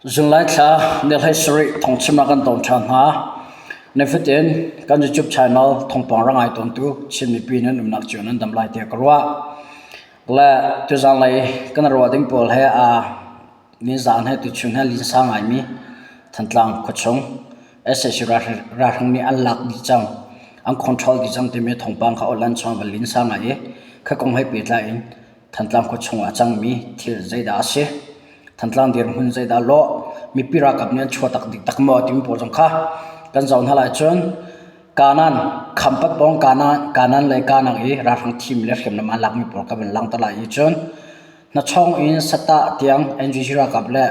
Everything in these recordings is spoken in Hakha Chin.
Zunglai thla ni 17 thawngchim ah kan ton ṭhan hna. Nifatin kan YouTube channel thawngpang ra ngai tawntu Chin mipi nan umnak cio nan dam lai tiah ka ruah. Le tuzanlei kan ruah ding pawl he aa nizaan he tuchun he linsa ngaimi Thantlang khuachung sac ralhrang nih an lak dih cang, an control dih cang timi thawngpang kha online chung van linsa ngai i kha kong he pehtlai in Thantlang khuachung ah a cangmi thil zeidah a si? Thantlang dirhmun zeidah a lawh? Mipi ralkap nih an chuahtak dih tak maw timi pawl zong kha kan zoh hna lai cun Kanan Khampat pawng Kanan Kanan le Kanang i ralhrang thim le hriamnam aa lakmi pawl ka van langhter lai i cun hnachawng in Satah tiang NGG ralkap le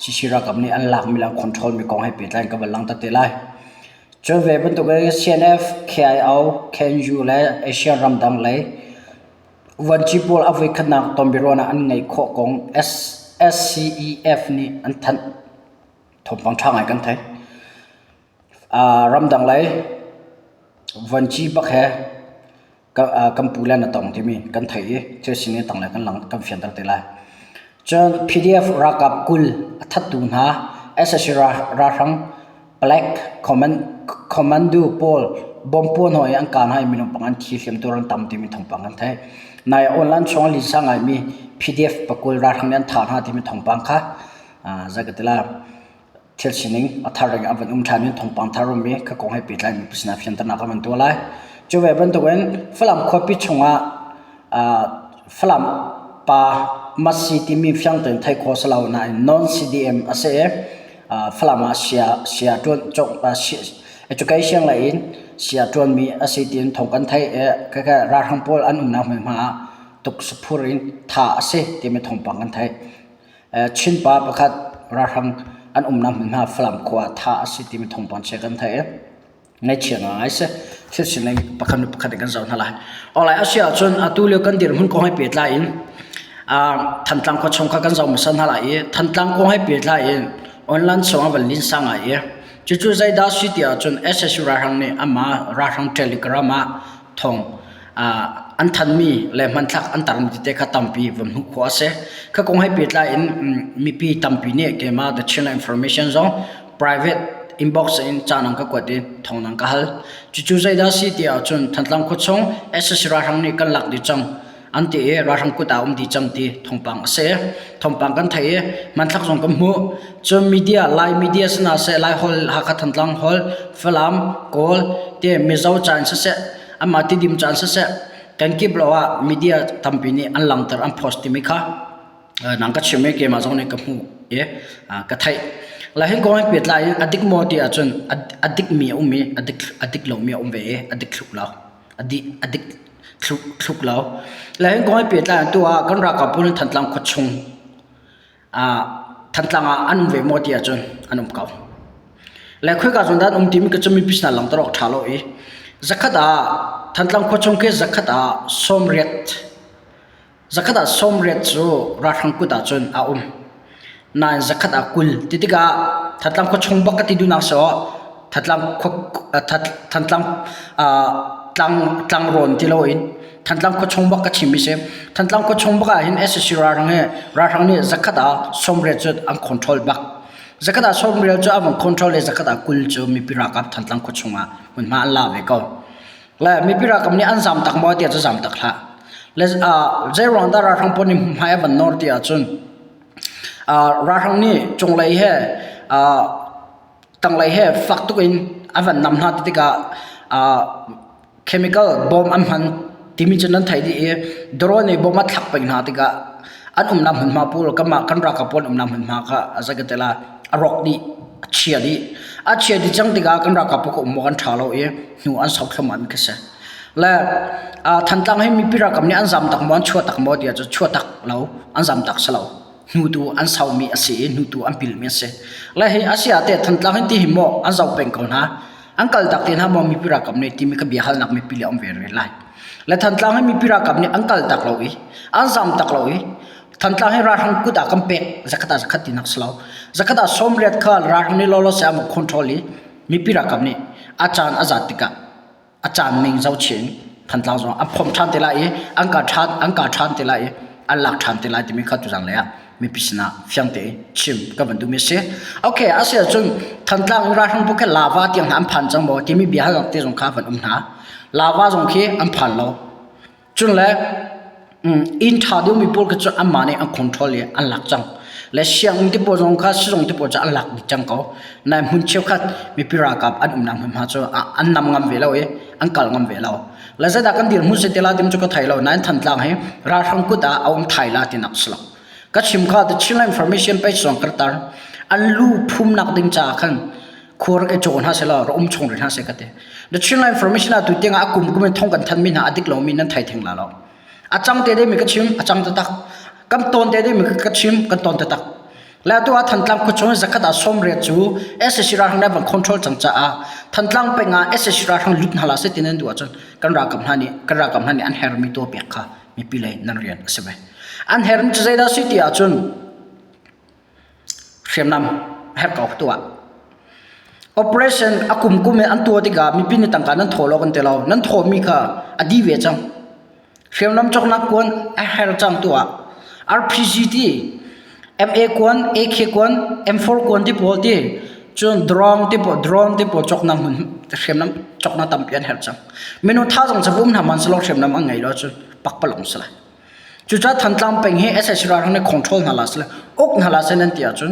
CC ralkap nih an lakmi le an control mi kong he pehtlai in ka van langhter te lai. Cun ve bantuk in CNF, KIO, KNU le Asia ramdang lei Vuanci pawl a voikhatnak tonbiaruahnak an ngeih khawh kong SCEF nih an thanh. Thawngpang ṭha ngai kan thei. Ramdang lei vuanci bak he kan pu le na tong timi kan theih i thil sining tanglei kan lang kan fianter te lai. Cun PDF ralkap 20 a thattu hna sac ralhrang Black Commando pawl bomb puahhnawh i an kah hna i minung panga an thi hliamtuar an tam timi thawngpang kan theih. Nai online chung ah linsa ngaimi PDF pakul ralhrang nih an thah hna timi thawngpang kha zei ka ti lai thil sining a thar in a van um ṭhan i thawngpang thar um i kha kong he pehtlai mi sinah fianternak kan van tuah lai. Cu ve bantukin Falam khuapi chungah Falam pa Masi timi fiang tein theih khawh si lo nain non-CDM a si i Falam ah sia ṭuan education lei in sia ṭuanmi a si tiin thawng kan theih i khakha ralhrang pawl an umnak hmunhma ah tuksaphur in thah a si timi thawngpang kan theih. Chin pa pakhat ralhrang an umnak hmunhma Falam khua ah thah a si timi thawngpang chia kan theih i ngaihchia ngai si. Thil sining pakhat hnu pakhat in kan zoh hna lai. Awlai a si ahcun atu lio kan dirhmun kong he pehtlai in Thantlang khua chung kha kan zoh hmasa hna lai i Thantlang kong he pehtlai in online chung ah van linsa ngai i cucu zeidah si ti ahcun SSU ralhrang nih amah ralhrang telegram ah thawng an thanmi le hmanthlak an tarmi tete kha tampi van hmuh khawh a si. Kha kong he pehtlai in mipi tampi nih keimah The Chinland Information zong private inbox in ca nang ka kuat i thawng nang ka hal. Cucu zeidah si ti ahcun Thantlang khuachung sac ralhrang nih kan lak dih cang an ti i ralhrang kut ah um dih cang ti thawngpang a si. Thawngpang kan theih i hmanthlak zong kan hmuh. Cun media Lai media si hna seh Lai holh Hakha Thantlang holh Falam Kawl te Mizo ca in siseh amah Tidim ca in siseh kan kip lo ah media tampi nih an langhter an post timi kha nang ka chim i keimah zong nih ka hmuh i ka theih. La hin kong he pehtlai in a dik maw ti ahcun a dikmi a um i a dik lomi a um ve i a dik thluk lo. A dik thluk lo. La hin kong he pehtlai in tu ah kan ralkap pawl nih Thantlang khuachung Thantlang ah an um ve maw ti ahcun an um ko. Le khoika zawn dah an um timi ka cu mipi sinah langhter awk ṭha lo i zakhat ah Thantlang khuachung khi zakhat ah 80 Zakhat ah 80 cu ralhrang kut ah cun a um. Nain zakhat ah 20 ti tikah Thantlang khuachung bak ka ti duhnak si aw Thantlang khua Thantlang tlang tlangrawn ti loin Thantlang khuachung bak ka chimmi si. Thantlang khuachung bak ah hin sac ralhrang hi ralhrang nih zakhat ah 80 cu an control bak. Zakhat ah 80 cu an van control i zakhat ah 20 cu mipi ralkap Thantlang khuachung ah hmunhma an la ve ko. Le mipi ralkap nih an zam tak maw tiah cu zam tak hlah. Le zeiruang dah ralhrang pawl nih hmai a van nawr ti ahcun ralhrang nih cunglei he tanglei he fak tuk in a van nam hna ti tikah chemical bomb an hman timi cu nan theih dih i drone nih bomb a thlak peng hna tikah an umnak hmunhma pawl kanmah kan ralkap pawl umnak hmunhma kha a zei ka ti lai a rawk dih a chia dih a chia dih cang tikah kan ralkap pawl ka um awk an ṭha lo i hnu an sok thluahmah mi khi si le Thantlang hi mipi ralkap nih an zam tak maw an chuah tak maw ti ahcun chuah tak lo an zam tak si lo hnutu an saumi a si i hnutu an pilmi a si le hi a si ah teh Thantlang hi ti hi maw an zoh peng ko hna an kal tak te hna maw mipi ralkap nih timi ka bia halnak mipi le um ve rih lai le Thantlang hi mipi ralkap nih an kal tak lo i an zam tak lo i Thantlang hi ralhrang kut ah kan pek zakhat ah zakhat tinak si lo zakhat ah 80 kha ralhrang nih lawlaw se an control i mipi ralkap nih a caan a zat tikah a caan ning zohchih in Thantlang zong an phomh ṭhan te lai i an kah ṭhan an kah ṭhan te lai i an lak ṭhan te lai timi kha tuzang lei ah. Mipi sinah fiang tein chim ka van duhmi a si. Okay, a si ahcun Thantlang in ralhrang bu khi lava tiang hna an phan cang maw timi bia halnak te zong kha van um hna. Lava zong khi an phan lo. Cun le inn ṭha deuhmi pawl kha cu anmah nih an control i an lak cang. Le sianginn te pawl zong kha sizung te pawl cu an lak dih cang ko. Nain hmun cheukhat mipi ralkap an umnak hmunhma cu an nam ngam ve lo i an kal ngam ve lo. Le zeidah kan dirhmun si te la timi cu ka thei lo. Nain Thantlang hi ralhrang kut ah a um thai la tinak si lo. Ka chim kha The Chinland Information page zong ka tar. An lu phumnak ding caah khan khua rak i caw hna seh law rak um chung rih hna seh ka ti. The Chinland Information ah tu tiangah a kum kum in thong kan thanmi hna a dik lomi nan thei theng la lo. A cang te dei mi ka chim, a cang taktak. Kan tawn te dei mi ka chim, kan tawn taktak. Le atu ah Thantlang khuachung zakhat ah 80 cu SAC ralhrang nih van control cang caah Thantlang peng ah SAC ralhrang lut hna hlah seh ti nan duh ahcun kan ralkap hna nih kan ralkap hna nih an hermi tuah piak kha mipi lei nan rian a si ve. An hermi cu zeidah si ti ahcun hriamnam herh ko tuah. Operation a kum kum in an tuah tikah mipi nih tangka nan thaw lo kan ti lo. Nan thawmi kha a di ve cang. Hriamnam cawknak kuan a her cang tuah. RPG ti, MA kuan, AK kuan, M4 kuan ti pawl ti, cun drone ti pawl, drone ti pawl cawknak hmun hriamnam cawknak tampi an herh cang. Minung thazaang cu um hna hmanhsehlaw hriamnam an ngei lo ahcun pakpalawng si lai. Cucaah Thantlang peng hi SAC ralhrang nih control hna la seh, uk hna la seh nan ti ahcun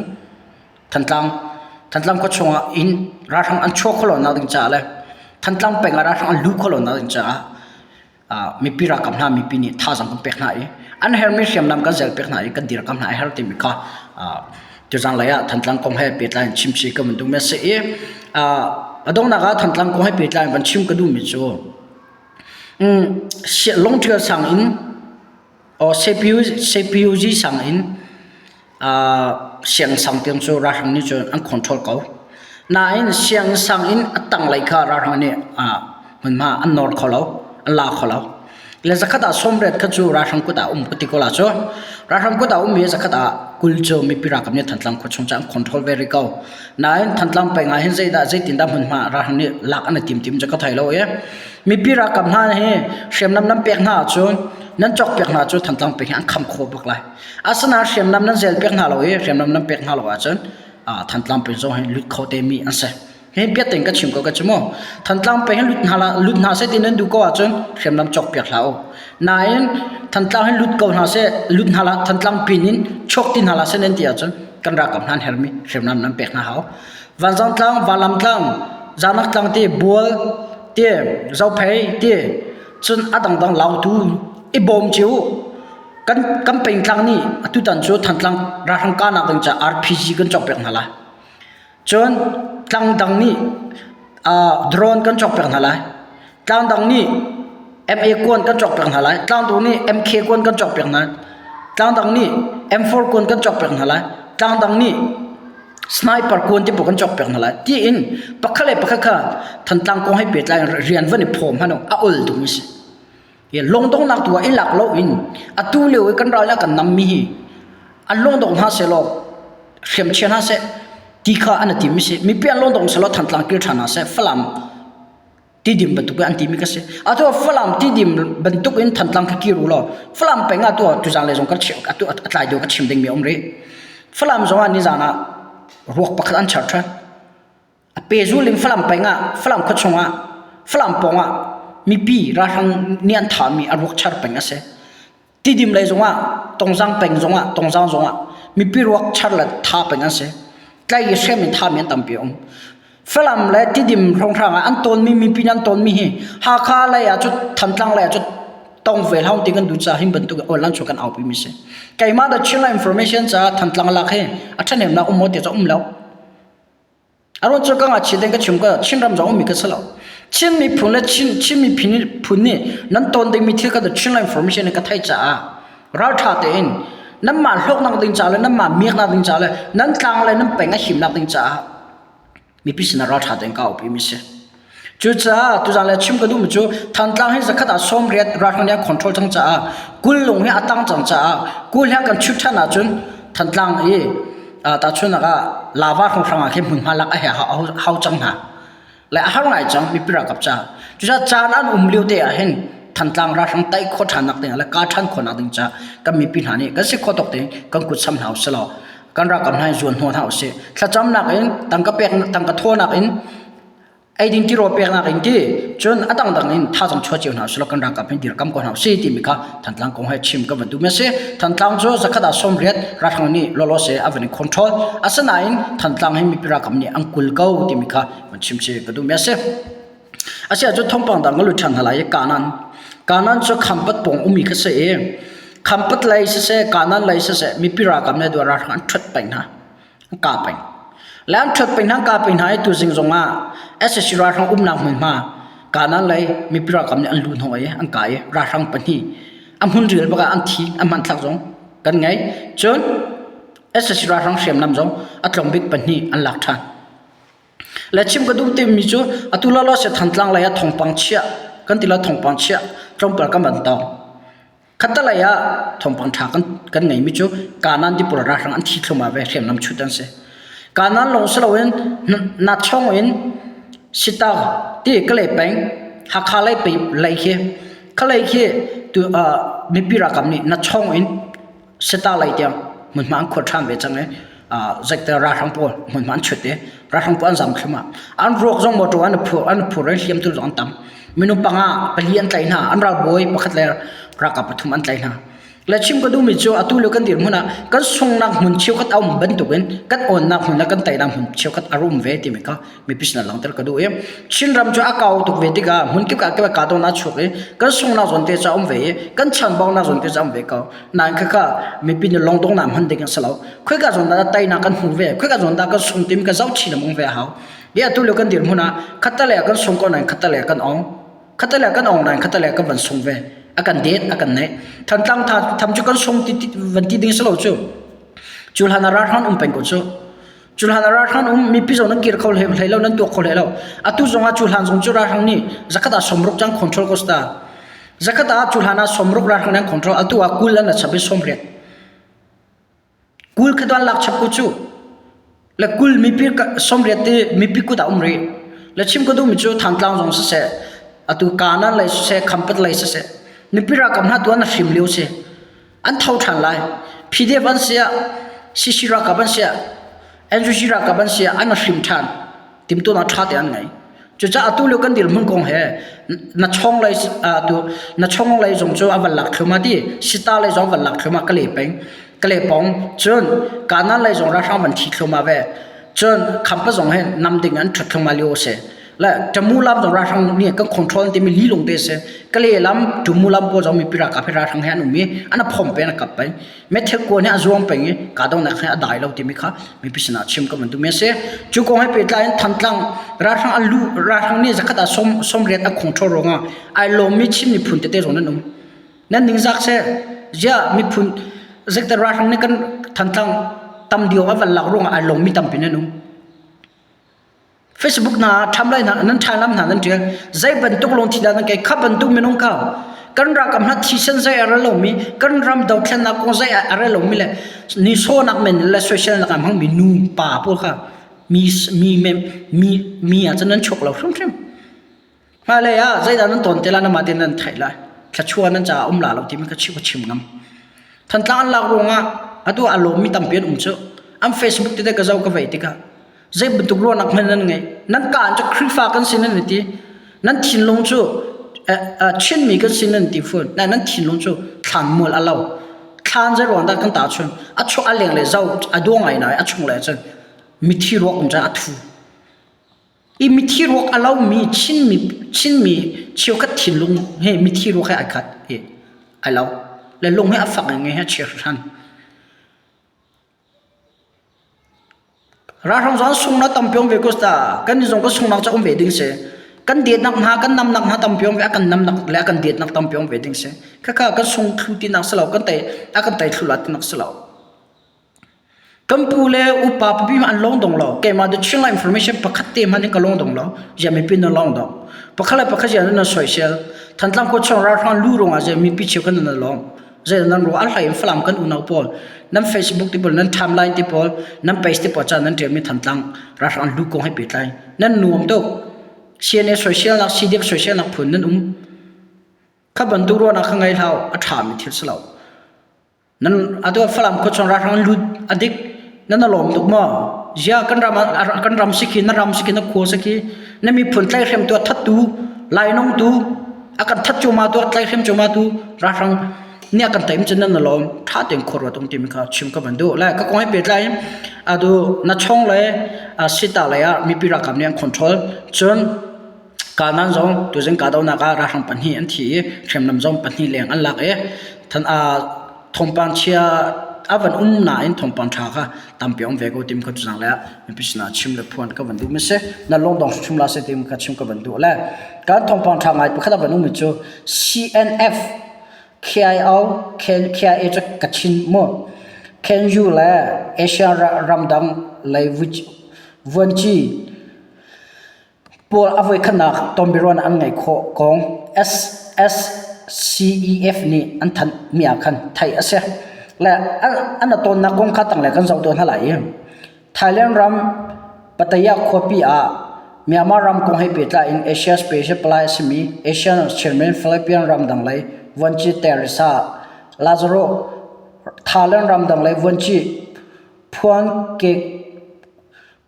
Thantlang Thantlang khua chungah inn ralhrang an chuah khawh lonak ding caah le Thantlang peng ah ralhrang an luh khawh lonak ding caah mipi ralkap hna mipi nih thazaang kan pek hna i an herhmi hriamnam kan zel pek hna i kan dirkamh hna a herh timi kha tuzaan lei ah Thantlang kong he pehtlai in chimchih ka van duhmi a si i a donghnak ah Thantlang kong he pehtlai in van chim ka duhmi cu Lungṭial sang in CPU sang in siangsang tiang cu ralhrang nih cun an control ko. Nain siangsang in a tanglei kha ralhrang nih hmunhma an nawr kho lo, an la kho lo. Le zakhat ah 80 kha cu ralhrang kut ah um ka ti ko la cu. Ralhrang kut ah ummi zakhat ah 20 cu mipi ralkap nih Thantlang khua chung cu an control ve rih ko. Nain Thantlang peng ah hin zeidah zeitindah hmunhma ralhrang nih lak an i tim tim cu ka thei lo i mipi ralkap hna hi hriamnam nan pek hna ahcun nan cawk piak hna cu Thantlang peng hi an kham khawh bak lai. Asinain hriamnam nan zel piak hna lo i hriamnam nan pek hna lo ahcun Thantlang peng zong hi lut kho te mi an si. Hi biaten ka chim ko ka chim mu. Thantlang peng hi lut hna la lut hna seh ti nan duh ko ahcun hriamnam cawk piak hlah u. Nain Thantlang hi lut ko hna seh lut hna la Thantlang pin in chuak ti hna la seh nan ti ahcun kan ralkap hna an hermi hriamnam nan pek hna hau. Vanzang tlang, Valam tlang, Zanak tlang ti Bual ti Zophei ti cun a dangdang Lautu i bawm cio u. Kan kan pengtlang nih atutan cu Thantlang ralhrang kahnak ding caah RPG kan cawk piak hna lai. Cun tlangdang nih drone kan cawkpiak hna lai. Tlangdang nih MA kuan kan cawkpiak hna lai. Tlangdang nih MK kuan kan cawkpiak hna. Tlangdang nih M4 kuan kan cawkpiak hna lai. Tlangdang nih sniper kuan ti pawl kan cawkpiak hna lai. Tiin pakhat le pakhat kha Thantlang kong he pehtlai in rian van i phawm hmanh a ol tukmi si. Lungdonghnak tu ah i lak loin atu lio i kan ral nih a kan nammi hi an lungdong hna sehlaw hriamchia hna seh ti kha an i tim i si. Mipi an lungdong sehlaw Thantlang kir ṭhan hna seh Falam Tidim bantuk in an timi ka si. Atu ah Falam Tidim bantuk in Thantlang kha kir u law Falam peng ah atu ah tuzaan lei zong kan chim atu a tlai deuh ka chim dingmi a um rih. Falam zong ah nizaan ah ruak pakhat an char ṭhan. A pehzul in Falam peng ah, Falam khuachung ah, Falam pawng ah mipi ralhrang nih an thahmi a ruak char peng a si. Tidim lei zongah, Tongzang peng zongah, Tongzang zongah mipi ruak char le tha peng an si. Tlai i hrem in thami an tampi a um. Falam le Tidim hrawnghrang ah an tawnmi mipi nih an tawnmi hi Hakha lei ah cu Thantlang lei ah cu tong ve hlah ti kan duh caah hin bantuk in online cu kan aupi mi si. Keimah the Chinland information caah Thantlang lak hi a ṭhahnemnak um maw ti cu um lo. A ruang cu ka ngakchia tein ka chim ko Chinram zong ummi ka si lo. Chin miphun le Chin Chin miphun phun nih nan tawn dingmi thil kha Chin information in ka theih caah ralṭha tein nanmah hlawknak ding caah le nanmah miaknak ding caah le nan tlang le nan peng a himnak ding caah mipi sinah ralṭha tein ka aupi mi si. Cucaah tuzaan le chim ka duhmi cu Thantlang hi zakhat ah 80 ralhrang nih an control cang caah kullung hi a tang cang caah kul he kan chut ṭhan ahcun Thantlang i tahchunhnak ah lava hrawnghrang ah khin hmunhma lak a he hau cang hna. Le a har ngai cang mipi ralkap caah. Cucaah caan an um lio te ah hin Thantlang ralhrang tai khawh ṭhannak ding le ka ṭhan khawhnak ding ca kan mipi hna nih kan si khawh tawk tein kan kut sam hna usih law kan ralkap hna in zuan hnawh hna usih. Thlacamnak in tangka pek tangka thawhnak in eiding tirawl peknak in ti cun a dangdang in thazaang chuah cio hna usih law kan ralkap hin dirkam ko hna usih timi kha Thantlang kong he chim ka van duhmi a si. Thantlang cu zakhat ah 80 ralhrang nih lawlaw se a van i control. Asinain Thantlang hi mipi ralkap nih an kul ko timi kha van chim si ka duhmi a si. Asiah cun thawngpang dang ka lut ṭhan hna lai i Kanaan. Kanaan cu Khampat pawng ummi kha si i Khampat lei siseh Kanaan lei siseh mipi ralkap nih duah ralhrang an ṭhuat peng hna. An kah peng. Le an ṭhuat peng hna an kah peng hna i tuzing zongah sac ralhrang umnak hmunhma Kanaan lei mipi ralkap nih an luh hnawh i an kah i ralhrang pahnih a hmun rial bak ah an thi a hmanthlak zong kan ngei. Cun sac ralhrang hriamnam zong a tlawm bik pahnih an lak ṭhan. Le chim ka duh timi cu atu lawlaw se Thantlang lei ah thawngpang chiah kan ti lo thawngpang chiah tlawmpal kan van tawng. Khattalei ah thawngpang ṭha kan, kan ngeimi cu Kanan ti pawl ralhrang an thi thluma ve hriamnam chut an si. Kanan lawng si loin Nachong in Sita ti Kalay peng Hakha lei pe lei khi Kalay khi tu uh, mipi ralkap nih Nachong in Seta lei tiang hmunhma an khuar ṭhan ve cang i zeite ralhrang pawl hmunhma an chut i ralhrang pawl an zam thluahmah. An ruak zong motor an phur an phur i hliamtu zong an tam. Minung panga pali an tlaih hna. An ralbawi pakhat le ralkap pathum an tlaih hna. Le chim ka duhmi cu atu lio kan dirhmun ah kan sunghnak hmun cheukhat a um bantukin kan awnnak hmun le kan teinak hmun cheukhat a rum ve timi kha mipi sinah langhter ka duh i Chinram cu a kau tuk ve tikah hmunkip ah kip ah kahdohnak a chuak i kan sunghnak zawn te cu a um ve i kan chanbaunak zawn te cu a um ve ko. Nain khakha mipi nih lungdonghnak hman ding a si lo. Khoika zawn dah teinak kan hmu ve, khoika zawn dah kan sung timi kan zoh chin lengmang ve a hau. Hi atu lio kan dirhmun ah khattelei ah kan sung ko nain khattelei ah kan ong. Khattelei ah kan ong nain khattelei ah kan van sung ve. A kan det, a kan neih. Thantlang tha tham cu kan sung ti, ti van ti ding si lo cu. Cu hlan ah ralhrang um peng ko cu. Cu hlan ah ralhrang um mipi zong nan kir kho hlei lo, nan tuak kho hlei lo. Atu zong ah cu hlan zong cu ralhrang nih zakhat ah sawmruk cang control ko sta. Zakhat ah cu hlan ah sawmruk ralhrang nan control atu ah 20 an chap i 80. 20 kha tuan lak chap ko cu. Le 20 mipi 80 ti mipi kut ah um rih. Le chim ka duhmi cu Thantlang zong siseh, atu Kanan lei siseh, Khampat lei siseh, mipi ralkap hna tuan a hrim lio si. An tho ṭhan lai. PDF an si ah, CC ralkap an si ah, NUG ralkap an si ah an hrim ṭhan. Timtuahnak ṭha te an ngei. Cucaah atu lio kan dirhmun kong he na chong lei tu na chong lei zong cu a van lak thlum ti sita lei zong van lak thlum ka le peng ka le pong cun kanan lei zong ralhrang van thi thlum ve cun khampa zong he nam ding an ṭhut thlum lio si le tamu lam zong ralhrang nih kan control timi li lung te si kale lam tumu lam pawl zong mipi ralkap he ralhrang he an um i an a phom pe an kap peng methel kuan he a zuang peng i kahdohnak he a dai lo timi kha mipi sinah chim ka van duhmi a si cu kong he pehtlai in Thantlang ralhrang an lu ralhrang nih zakhat ah som 80 a control ruangah ai lawmmi Chin miphun tete zong nan um nan ningzak seh ziah miphun zekte ralhrang nih kan Thantlang tam dio a van lak ruangah ai lawmmi tampi nan um Facebook hna ṭham lai hna nan ṭha lam hna nan ṭial zei bantuk lungthin dah nan kei kha bantuk minung kha kan ralkap hna thisen zei a rel lomi kan ram dothlennak kong zei a rel lomi le nisawnak men le soiselnak a hmangmi nu pa pawl kha mi mi mi mi ah cun nan chuak lo hrimhrim Hmailei ah zeidah nan tawn te lai namah tein nan theih lai. Thluachuah nan caah um la lo timi ka chim ka chim ngam. Thantlang an lak ruangah atu a lawmmi tampi an um cu. An Facebook tete ka zoh ka vei tikah zei bantuk ruahnak hmanh nan ngei. Nan ka an cu Khrihfa kan si nan ti. Nan thinlung cu Chinmi kan si nan ti fawn. Na nan thinlung cu thlan mual a lo. Thlan zei ruang dah kan tahchun. A chuah a leng le zo a duang ngai nai a chung le cun mithi ruak um cun a thu. I mithi ruak a lomi Chinmi Chinmi cheukhat thinlung he mithi ruak he ai khat i ai lo. Le lung he a fak ngai he a chia hringhran. Ralhrang zong an sungnak tampi um ve ko ta. Kan zong kan sungnak cu um ve ding si. Kan detnak hna kan namnak hna tampi um ve a kan namnak le a kan detnak tampi um ve ding si. Khakha kan sung thlu tinak si lo kan tei a kan tei thlu la tinak si lo. Kan pu le upa pipi an lawng dong lo. Keimah the Chinland information pakhat te hmanh in ka lawng dong lo. Zia mipi na lawng dong. Pakhat le pakhat zia nan soisel. Thantlang khua chung ralhrang lu ruangah zia mipi cheu kan nan lawng. Zei nan ruah a hlei in Falam kan unau pawl nan Facebook ti pawl nan timeline ti pawl nan page ti pawl ca nan tialmi Thantlang ralhrang lu kong he pehtlai. Nan nuam tuk. CNA soiselnak CDF soiselnak phun nan um. Kha bantuk ruahnak kha ngei hlah a ṭhami thil si lo. Nan atu Falam khuachung ralhrang lut a dik nan a lawm tuk maw? Zia kan ram kan ram si khi na ram si khi na khua si khi na miphun tlaihhrem tu a thattu lainawngtu a kan that cuahmah tu a tlaihhrem cuahmah tu ralhrang nih a kan teim cun nan a lawm ṭha tein khua ruat um timi kha chim ka van duh. Lai ka kong he pehtlai in atu na chong le sita lei ah mipi ralkap nih an control cun Kanan zong tuzing kahdohnak ah ralhrang pahnih an thi i hriamnam zong pahnih leng an lak i thawngpang chia a van um nain thawngpang ṭha kha tampi a um ve ko timi kha tuzang le ah mipi sinah chim le phuan ka van duh mi si. Na lungdong hrimhrim la seh timi kha chim ka van duh le kan thawngpang ṭha ngai pakhat a van um mi cu CNF KIO KIA cu Kachin mu KNU le Asia ramdang lei vuanci Pawl a voikhatnak tonbiaruahnak an ngeih khawh kong SSCEF nih an thanhmi ah khan theih a si. Le an a tawnnak kong kha tanglei kan zoh tuah hna lai i Thailand ram Pattaya khuapi ah Myanmar ram kong he pehtlai in Asia Special Palai a simi Asian Chairman Philippine ramdang lei vuanci Teresa Lazaro Thailand ramdang lei vuanci Phuan Kek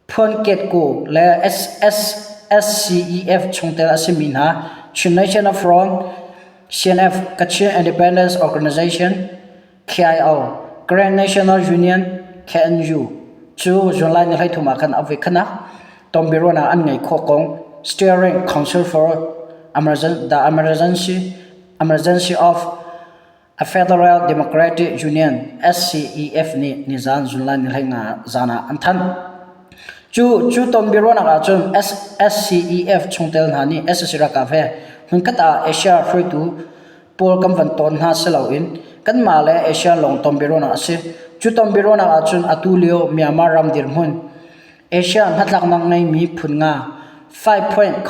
Phuanketku le SSCEF chungtel a simi hna Chin National Front, CNF, Kachin Independence Organization, KIO, Grand National Union, KNU cu July ni 13 ah khan a voikhatnak tonbiaruahnak an ngeih khawh kong Steering Council for the Emergency, Emergency of A Federal Democratic Union (SCEF) nih nizan July ni 15 zan ah an thanh. Cu cu tonbiaruahnak ahcun SCEF chungtel hna nih sac ralkap he hmunkhat ah Asia hruaitu pawl kan van tawn hna si loin kanmah le Asia lawng tonbiaruahnak a si. Cu tonbiaruahnak ahcun atu lio Myanmar ram dirhmun Asia hnatlaknak ngeimi phun nga five-point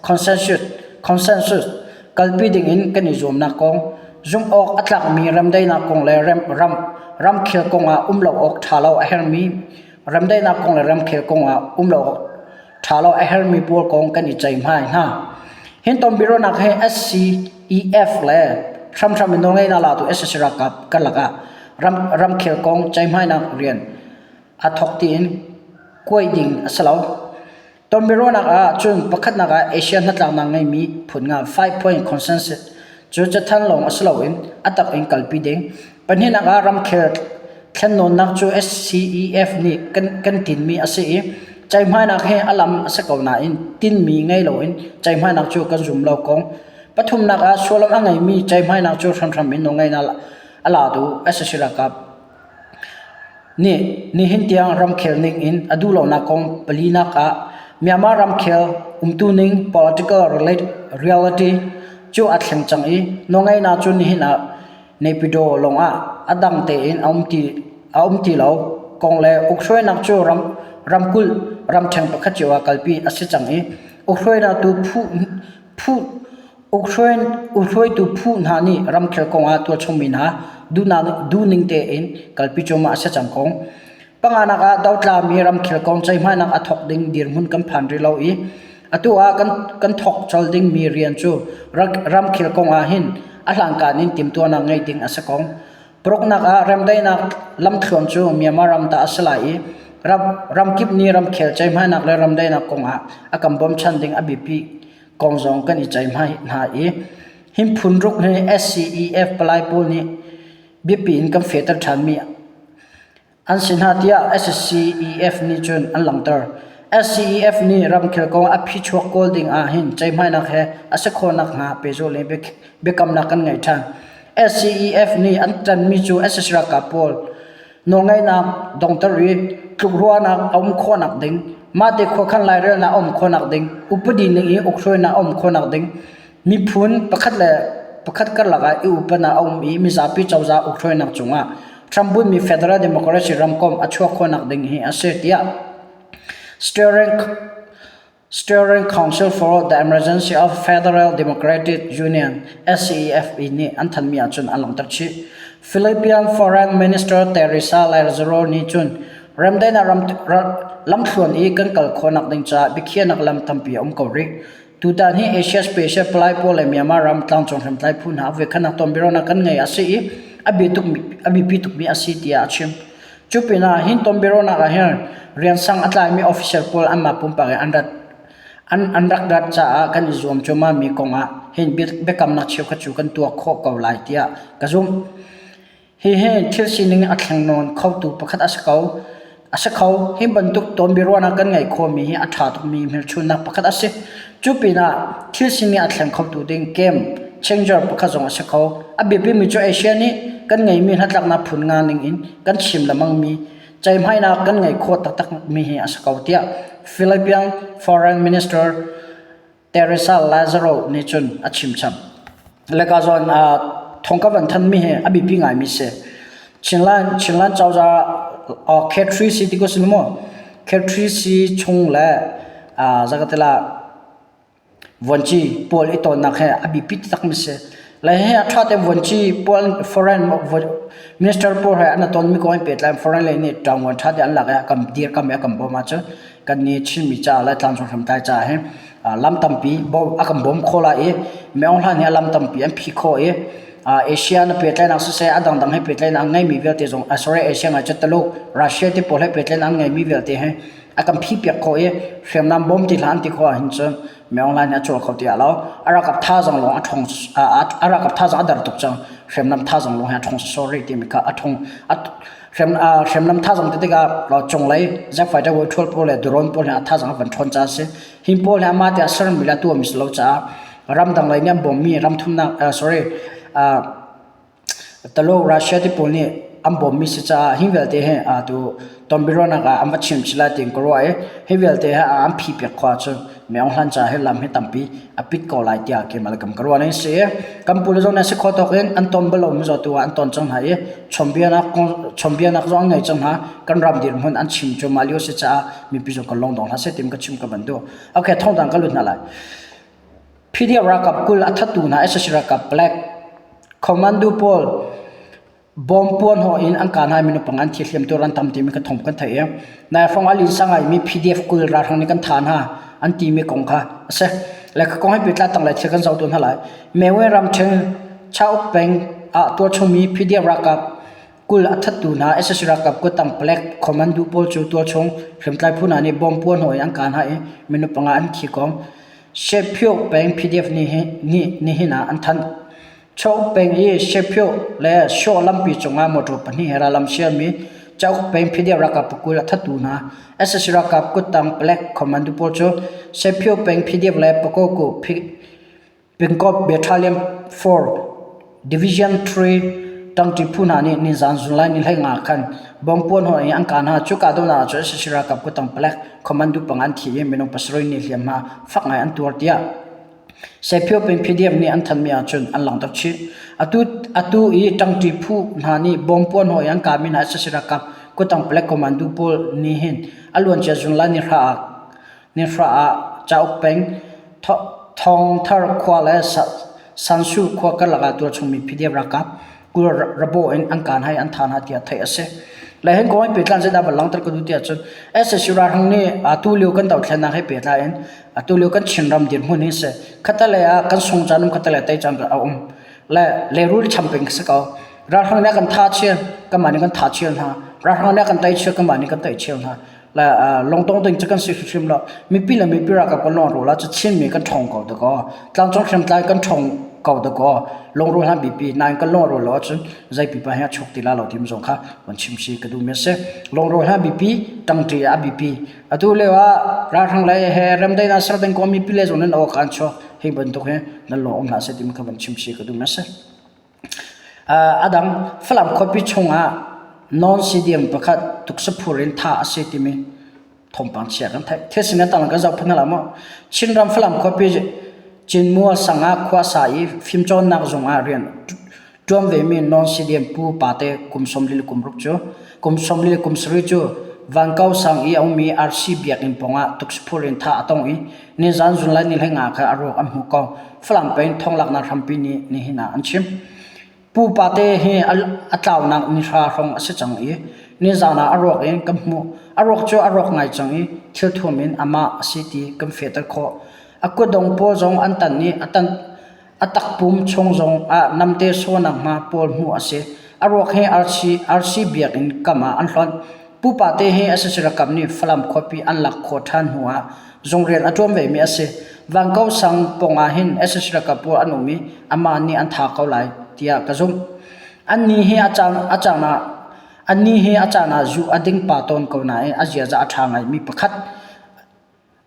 consensus, consensus kalpi dingin kan i zuamnak kong, zumh awk a tlakmi remdaihnak kong le ram, ram, ramkhel kongah um lo awk ṭha lo a herhmi remdaihnak kong le ramkhel kongah um lo awk ṭha lo a herhmi pawl kong kan i ceihmai hna. Hin tonbiaruahnak hi SCEF le hramhram in nawlngeihnak latu sac ralkap karlak ah ram, ramkhel kong ceihmainak rian a thawk tiin kuai ding a si lo. Tonbiaruahnak ah cun pakhatnak ah Asia hnatlaknak ngeimi phun nga five point consensus cu cathanh lawng a si loin a tak in kalpi ding. Pahnihnak ah ramkhel thlennawnnak cu SCEF nih kan, kan tinmi a si i ceihmainak hi a lam a si ko nain tinmi ngei loin ceihmainak cu kan zum lo kong. Pathumnak ah sullam a ngeimi ceihmainak cu hramhram in nawlngeihnak a latu sac ralkap Nih nihin tiang ramkhel ning in a duh lonak kong palinak ah Myanmar ramkhel umtuning political reality cu a thleng cang i nawlngeihnak cu nihin ah Naypyidaw lawngah a dang tein a um ti, a um ti lo kong le ukhruainak cu ram, ramkulh ramṭhen pakhat cio ah kalpi a si cang i ukhruainak tu phu, phu Ukhruaitu phu hna nih ramkhel kongah tualchungmi hna duhning tein kalpi cuahmah a si cang ko. Panganak ah dotlami ramkhel kong ceihmainak a thawk ding dirhmun kan phan rih lo i atu ah kan thawk colh dingmi rian cu ramkhel kong ah hin a hlankan in timhtuahnak ngeih ding a si ko. Paruknak ah remdaihnak lamthluan cu Myanmar ram ta a si lai i ramkip nih ramkhel ceihmainak le remdaihnak kong ah a kan bawmchan ding a biapi kong zong kan i ceihmai hna i hi phun ruk hi SCEF palai pawl nih biapi in kan fehter ṭhanmi an si hna tiah SCEF nih cun an langhter. SCEF nih ramkhel kong a phichuak kawl ding ah hin ceihmainak he a si khawh nakhnga pehzulh in biakamnak kan ngei ṭhan. SCEF nih an ṭanmi cu sac ralkap pawl nawlngeihnak dongter i tlukruahnak a um khawhnak ding, mahte khuakhan lairelnak a um khawhnak ding, upadi ning i ukhruainak a um khawhnak ding, miphun pakhat le pakhat karlak ah i upatnak a um i mizapi cozah ukhruainak cungah hrambunhmi Federal Democracy ramkomh a chuah khawhnak ding hi a si tiah Steering Steering Council for the Emergency of Federal Democratic Union (SCEFE) nih an thanhmi ahcun an langhter chih. Philippine Foreign Minister Teresa Lazaro nih cun remdaihnak lamthluan i kan kal khawhnak ding caah biakhiahnak lam tampi a um ko rih. Tutan hi Asia Special Palai pawl le Myanmar ram tlangcung hriamtlai phu hna voikhatnak tonbiaruahnak kan ngei a si i a biapi tukmi a si tiah a chim. Cu pinah hin tonbiaruahnak ah hin riansang a tlaimi officer pawl anmah pumpak in an rat an rak rat caah kan i zuam cuahmahmi kong ah hin biakamnak cheukhat cu kan tuah khawh ko lai tiah ka zumh. Hihi thil sining a thleng nawn khotu pakhat a si ko. A si kho. Hi bantuk tawnbiaruahnak kan ngeih khawhmi hi a ṭha tukmi hmelchunhnak pakhat a si. Cu pinah thil sining a thleng khotu ding game changer pakhat zong a si kho. A biapimi cu Asia nih kan ngeihmi hnatlaknak phun nga ning in kan chim lengmangmi ceihmainak kan ngeih khawh taktakmi hi a si ko tiah Philippine Foreign Minister Teresa Lazaro nih cun a chim chap. Leka zawn thong ka van thanmi hi a biapi ngaimi si. Chinland Chinland cozah K3C ti ko sin mu. K3C chung le zakatela vuanci pawl i tonnak he a biapi takmi si. Le hi a ṭha te vuanci pawl foreign minister pawl he an tonmi ko in pehtlai foreign lei nih ṭangvuan ṭha te an lak i a kan dirkam i a kan bawm ahcun kan nih Chinmi ca le tlangcung hriamtlai ca hi lam tampi a kan bawm khawh lai i Min Aung Hlaing hi lam tampi an phih khawh i Asia na pehtlaihnak siseh a dangdang he pehtlaihnak an ngeimi vialte zong sorry Asia ngai cu Taluk Russia ti pawl he pehtlaihnak an ngeimi vialte hi a kan phih piak khawh i hriamnam bawm ti hlah an ti khawh ahhin cun Min Aung Hlaing hi a cawl kho ti lo a ralkap thazaang lawng a ṭhawng a ralkap thazaang a der tuk cang hriamnam thazaang lawng hi a ṭhawng sorry timi kha a ṭhawng hriamnam thazaang ti tikah cunglei jet fighter pawl ṭhual pawl le drone pawl hi a thazaang a van ṭhawn caah a si. Hi pawl hi amah te a sermi le a tuahmi si lo caah ramdang lei nih an bawmmi ramthumnak sorry Taluk Russia ti pawl nih an bawmmi si caah hi vialte hi atu tonbiaruahnak ah an va chim chih lai tiin ka ruah i hi vialte hi an phi piak khawh ahcun Min Aung Hlaing ca hi lam hi tampi a pit ko lai tiah keimah le kam ka ruah ning si. Kan pu le zong nih a si khawh tawk in an ton bal lomi zaw tu ah an ton cang hna i chawnbianak chawnbianak zong an ngei cang hna. Kan ram dirhmun an chim cu mah lio si caah mipi zong kan lung dong hlah seh tim ka chim ka van duh. Okay, thawngdang ka lut hna lai. PDF ralkap 20 a thattu hna sac ralkap Black Commando pawl Bawm puanhaw in an kah hna i minung panga an thi hliamtuar an tam timi kha thawng kan theih i nai hrawng ah linsa ngaimi PDF 20 ralhrang nih kan thah hna an timi kong kha a si. Le kha kong he pehtlai tanglei thil kan zoh tawn hna lai. Mewe ramṭhen Chauk peng ah tualchungmi PDF ralkap 20 a thattu hna sac ralkap kuttang palek commando pawl cu tualchung hriamtlai phu hna nih bawm puanhaw in an kah hna i minung panga an thi kong Shepphyo peng PDF nih nihin ah an thanh. Chauk peng i Shepphyo le Shaw lampi cungah motor pahnih he rallam sialmi Chauk peng PDF ralkap pakul a thattu hna. Sac ralkap kuttang palek commando pawl cu Shepphyo peng PDF le Pakokku Pingkop Battalion 4 Division 3 ṭangṭi phu hna nih nizaan July ni 15 khan bomb puanhaw in an kah hna. Cu kahdohnak ah cun sac ralkap kuttang palek commando panga an thi i minung pasarih nih hliamhma fak ngai an tuar tiah Saiphio peng PDF nih an thanmi ahcun an langhter chih. Atu, atu i ṭangṭi phu hna nih bawm puanhaw i an kahmi hna sac ralkap kuttang palek commando pawl nih hin a luancia zunglai nihra ah nihra ah cauk peng Thawngthar khua le Sansu khua karlak ah tualchungmi PDF ralkap kul rabo in an kaan hai an tha hna tiah theih a si. Le hin kong pehtlai zeidah van langhter ka duh tiah cun sac ralhrang nih atu lio kan dothlennak he pehtlai in atu lio kan Chinram dirhmun hi si. Khatalei ah kan sung caan um khatalei ah tei caan a um. Le lehrul cham peng si ko. Ralhrang nih a kan tha chial kanmah nih kan tha chial hna. Ralhrang nih a kan tei chial kanmah nih kan tei chial hna. Le lungtong ding cu kan si hrimhrim lo. Mipi le mipi ralkap kan lungrual ah cu Chinmi kan ṭhawng ko dakaw. Tlangcung hriamtlai kan ṭhawng ko dakaw. Lungrual hlan pipi nain kan lungrual lo ahcun zei pipa hi a chuak ti la lo tim zong kha van chim si ka duhmi a si. Lungrual hlan bipi, ṭangṭi a bipi. Atu lio ah ralhrang lei he remdaihnak ser ding kong mipi le zong nan aw kaan chuak. Hi bantuk hi nan lung um hlah seh timi kha van chim si ka duhmi a si. A dang Falam khuapi chungah non-CDM pakhat tuksaphur in thah a si timi thawngpang chia kan theih. Thil sining tang kan zoh phun hna maw? Chinram Falam khuapi Cinmua sang ah khua sa i fimcawnnak zung ah rian ṭuan vemi non-CDM Pu Pate kum 46 cu kum 47 cu Vankau sang i a ummi RC biakinn pawngah tuksaphur in thah a tong i nizan zunlai ni 15 kha a ruak an hmuh ko. Falam peng thonglaknak hrampi nih nihin ah an chim. Pupa te hi a tlaunak nihra hrawng a si cang i nizan ah a ruak in kan hmuh. A ruak cu a rawk ngai cang i thilthuam in amah a si ti kan fehter khawh. A kutdong pawl zong an tan i a tan A takpum chung zong ah namte sawnak hma pawl hmuh a si. A ruak hi RC, RC biakinn kam ah an hlonh. Pupa te hi sac ralkap nih Falam khuapi an lak khawh ṭhan hnu ah zungrian a ṭuan vemi a si. Vangko sang pawng ah hin sac ralkap pawl an um i amah nih an tha ko lai tiah ka zumh. Annih hi a caan, a caan ah annih hi a caan ah zu a ding pah tawn ko nain a ziaza a ṭha ngaimi pakhat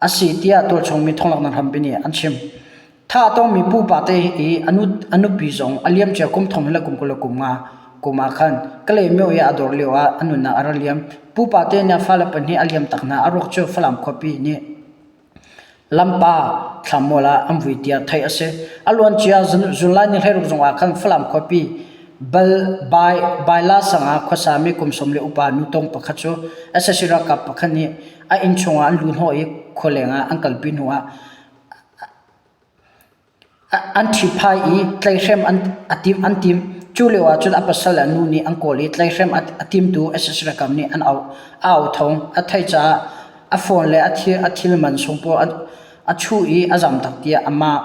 a si tiah tualchungmi thonglaknak hrampi nih an chim. Thah a tongmi pupa te i a nupi zong a liamcia kum thong le kum 20 le kum nga kum ah khan Kalaymyo i a dawr lio ah a nunnak a ra liam. Pupa te nih a fale pahnih a liam tak hna. A ruak cu Falam khuapi nih Lampa thlammual ah an vui tiah theih a si. A luancia July ni 16 zong ah khan Falam khuapi Bal Baila sang ah khuasami kum sawm le upa nutong pakhat cu sac ralkap pakhat nih a inn chungah an luhhnawh i khualeng ah an kalpi hnuah an ṭhihphai i tlaihhrem an an timh. Cu lio ah cun a pasal le a nu nih an kawl i tlaihhrem a timtu sac ralkap nih an auh. A au thawng a theih caah a phone le a thil man sung pawl a chuh i a zamtak tiah amah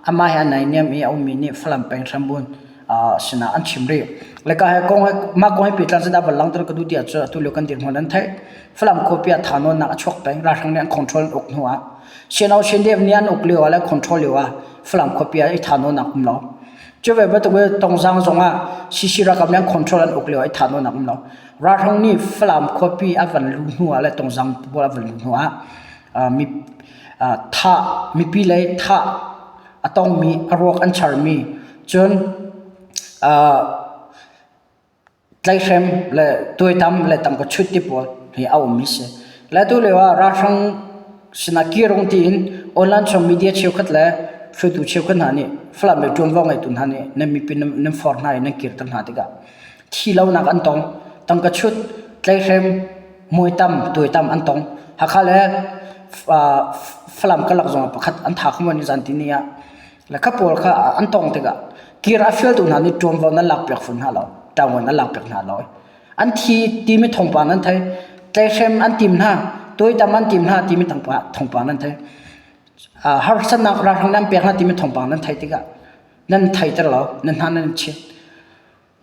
amah he a naihniam i a ummi nih Falam peng hrambunh sinah an chim rih. Le ka he kong he mah kong he pehtlai zeidah van langhter ka duh ti ahcun atu lio kan dirhmun an theih. Falam khuapi ah thahnawnnak a chuak peng. Ralhrang nih an control an uk hnu ah CNO CNDF nih an uk lio ah le control lio ah Falam khuapi ah i thahnawnnak um lo. Cu ve bantuk in Tongzang zong ah CC ralkap nih an control an uk lio ah i thahnawnnak um lo. Ralhrang nih Falam khuapi a van luh hnu ah le Tongzang pawl a van luh hnu ah mi thah mipi lei thah a tongmi a ruak an charmi cun tlaihhrem le tuaitam le tangka chut ti pawl hi a ummi si. Le tu lio ah ralhrang sinah kirung tiin online chung media cheukhat le hruaitu cheukhat hna nih Falam lei ṭuanvo ngeitu hna nih nan mipi nan forh hna i nan kirter hna tikah thi lonak an tong, tangka chut, tlaihhrem, muitam, tuaitam an tong. Hakha le Falam karlak zongah pakhat an tha kho ni zan ti ni ah le kha pawl kha an tong tikah kir a fialtu hna nih ṭuanvo nan lakpiak fawn hna lo, ṭaanguan nan lakpiak hna lo. An thi timi thawngpang nan thei, tlaihhrem an tim hna, tuaitam an tim hna timi thawngpang nan thei. Harsatnak ralhrang nan pek hna timi thawngpang nan theih tikah nan theiter lo, nan hna nan chin.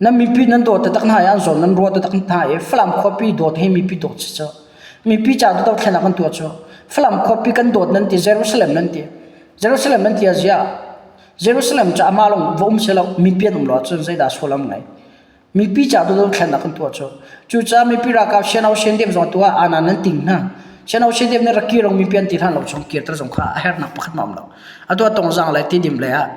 Nan mipi nan dawt taktak hna i an zawn nan ruah taktak hna i Falam khuapi dawt hi mipi dawt si cu. Mipi ca dothlennak kan tuah cu. Falam khuapi kan dawt nan ti Jerusalem nan ti. Jerusalem nan ti ah ziah Jerusalem cu amah lawng va um silo mipi an um lo ahcun zeidah sullam ngei. Mipi ca dothlennak kan tuah cu. Cucaah mipi ralkap CNO CNDF zong tu ah ana nan ting hna. CNO CNDF nih rak kir mipi an ti hlan lo chung kirter zong kha a hernak pakhat ma um lo. Atu ah Tongzang le Tidim le ah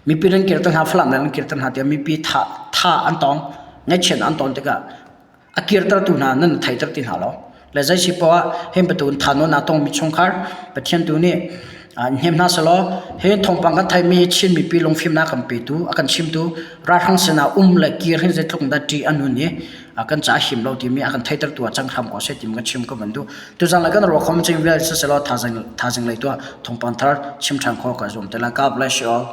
Mipi nan kirter hna, Falam nan kirter hna tiah mipi tha tha an tong, ngaihchiat an ton tikah a kirtertu hna nan theiter ti hna lo. Le zei si poah ah hin batun tha nawn aa tongmi chungkhar Pathian tu nih hnem hna selaw hi thawngpang kan theimi hi Chin mipi lungfimnak kan petu a kan chimtu ralhrang sinah um le kir hin zeitluk dah ṭih a nun i kan ca a him lo timi a kan theitertu ah cang hram ko seh timi kan chim ka van duh. Tuzan le kan ruah khom cing vial siselaw thazing thazing lei tuah thawngpang thar chim ṭhan khawh ka zuam te lai. God bless you all.